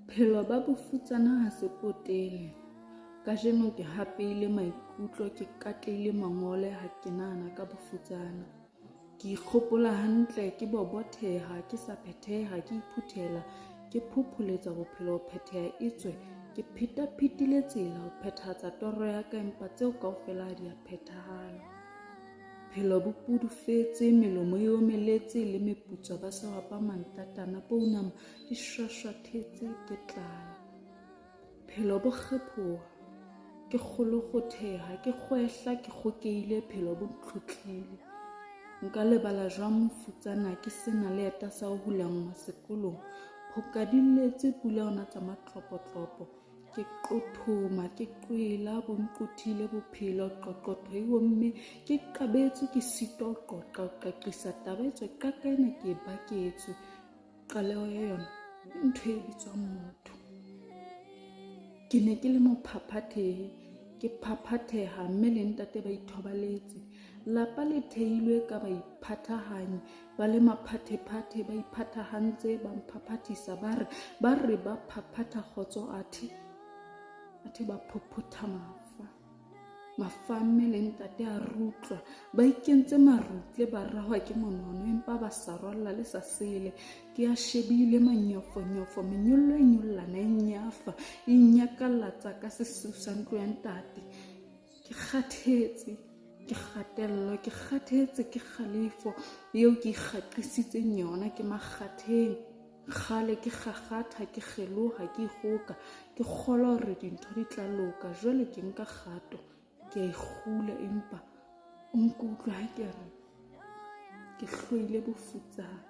Bophelo ba bofutsana ha se potele. Kajeno ke hapehile maikutlo, ke katlehile mangole ha ke nahana ka bofutsana. Ke ikgopola hantle, ke bobotheha, ke sa phetheha, ke iphuthela, ke phopholetsa bophelo ho phetheha etswe ke phetaphetile tsela ho phethahatsa toro ya ka empa tseo kaofela ha di a phethahala. Bophelo bo pudufetse, melomo e omeletse le meputswa ba sehwapa mantatana pounama di shwashwathetse ke tlala. Phelo bo kgephoha, ke kgolokgotheha, ke kgwehla, ke kgokeile, phelo bo ntlhotlile. Nka lebala jwang mofutsana ke sena le eta sa ho hulanngwa sekolong. Phoka di lleetse pula ona tsa matlopotlopo. Ke qothoma, ke qwela, bo nqothile bophelo, qoqotho e omme, ke qabetswe, ke sitwa ho qoqa, ho qaqisa taba etswe qaka ena ke e baketswe. Qaleho ya yona ke ntho e bitswang motho. Ke ne ke le mophaphathehi, ke phaphatheha mme le ntate ba ithobaletse. Lapa le theilwe ka baiphathahanyi, ba le maphathephathe, ba iphathahantse, ba mphaphathisa, ba re ba re ba phaphatha kgotso athe athe ba phophotha mafa. Mafamme le ntate a rutlwa ba ikentse marutle ba rahwa ke monono empa ba sa rwalla le sa sele ke a shebile manyofonyofo menyollo e nyollana e nyafa e nyakallatsa ka sesiu sa ntlo ya ntate ke kgathetse ke kgatello ke kgathetse ke kgalefo eo ke ikgaqisitseng yona ke makgatheng Kgale ke kgakgatha, ke kgeloha, ke ikgoka, ke kgolwa hore dintho di tla loka. Jwale ke nka kgato, ke a ikgula empa o nkutlwe ha ke re ke hloile bofutsana.